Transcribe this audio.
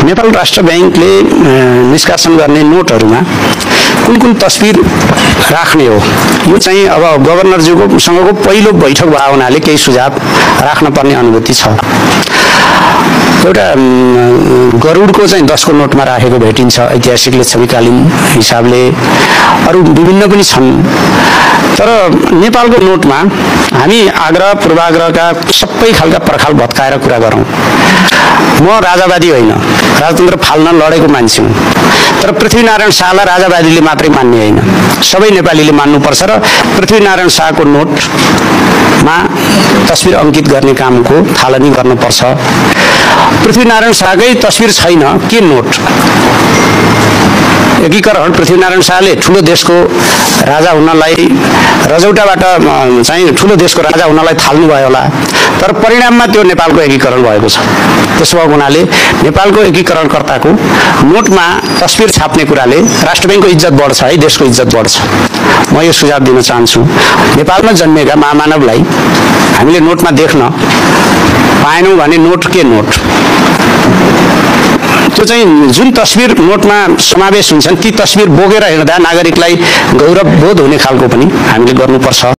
नेपाल राष्ट्र बैंकले निष्कासन गर्ने नोटहरूमा कुन कुन तस्बिर राख्ने हो, यो चाहिँ अब गभर्नरज्यूको सँगको पहिलो बैठक भएको हुनाले केही सुझाव राख्न पर्ने अनुभूति छ। एउटा गरुडको चाहिँ 10 को नोटमा राखेको भेटिन्छ, ऐतिहासिक लिच्छवीकालीन हिसाबले, अरू विभिन्न पनि छन्। तर नेपालको नोटमा हामी आग्रह पूर्वाग्रहका सबै खालका पर्खाल भत्काएर कुरा गरौँ। म राजावादी होइन, राजतन्त्र फाल्न लडेको मान्छे हुँ, तर पृथ्वीनारायण शाहलाई राजावादीले मात्रै मान्ने होइन, सबै नेपालीले मान्नुपर्छ र पृथ्वीनारायण शाहको नोटमा तस्बिर अङ्कित गर्ने कामको थालनी गर्नुपर्छ। पृथ्वीनारायण शाहकै तस्बिर छैन, के नोट? एकीकरण पृथ्वीनारायण शाहले ठुलो देशको राजा हुनलाई, रजौटाबाट चाहिँ ठुलो देशको राजा हुनलाई थाल्नुभयो होला, तर परिणाममा त्यो नेपालको एकीकरण भएको छ। त्यसो भएको हुनाले नेपालको एकीकरणकर्ताको नोटमा तस्बिर छाप्ने कुराले राष्ट्र बैंकको इज्जत बढ्छ है, देशको इज्जत बढ्छ। म यो सुझाव दिन चाहन्छु, नेपालमा जन्मेका महामानवलाई हामीले नोटमा देख्न पाएनौँ भने नोट के नोट? त्यो चाहिँ जुन तस्बिर नोटमा समावेश हुन्छन् ती तस्बिर बोकेर हिँड्दा नागरिकलाई गौरव बोध हुने खालको पनि हामीले गर्नुपर्छ।